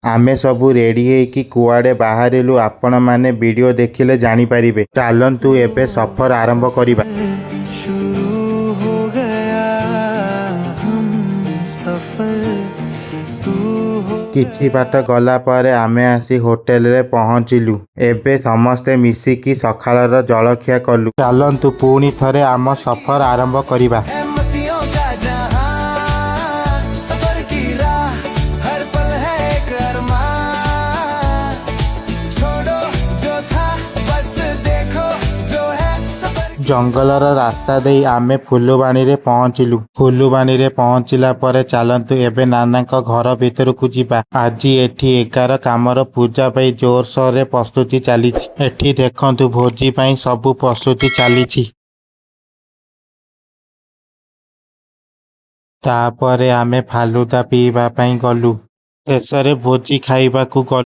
ଆମେ ସବୁ ରେଡି ହେଇକି କୁଆଡେ ବାହାରିଲୁ, ଆପଣମାନେ ଭିଡିଓ ଦେଖିଲେ ଜାଣିପାରିବେ। ଚାଲନ୍ତୁ, ଏବେ ସଫର ଆରମ୍ଭ କରିବା। शुरू हो गया हम सफर, तू हो। କିଛି ବାଟ ଗଲା ପରେ ଆମେ ଆସି ହୋଟେଲରେ ପହଞ୍ଚିଲୁ। ଏବେ ସମସ୍ତେ ମିଶିକି ସକାଳର ଜଳଖିଆ କଲୁ। ଚାଲନ୍ତୁ, ପୁଣି ଥରେ ଆମ ସଫର ଆରମ୍ଭ କରିବା। है मस्तियों का जहां, सफर की राह, हर पल है एक अरमान। छोड़ो जो था, बस देखो जो है सफर। ଜଙ୍ଗଲର ରାସ୍ତା ଦେଇ ଆମେ ଫୁଲବାଣୀରେ ପହଞ୍ଚିଲୁ। ଫୁଲବାଣୀରେ ପହଞ୍ଚିଲା ପରେ ଚାଲନ୍ତୁ, ଏବେ ନାନାଙ୍କ ଘର ଭିତରକୁ ଯିବା। ଆଜି ଏଠି 11 କାମର ପୂଜା ପାଇଁ ଜୋରସୋରରେ ପ୍ରସ୍ତୁତି ଚାଲିଛି। ଏଠି ଦେଖନ୍ତୁ, ଭୋଜି ପାଇଁ ସବୁ ପ୍ରସ୍ତୁତି ଚାଲିଛି। ତାପରେ ଆମେ ଫାଲୁଦା ପିଇବା ପାଇଁ ଗଲୁ। ଶେଷରେ ଭୋଜି ଖାଇବାକୁ ଗଲୁ।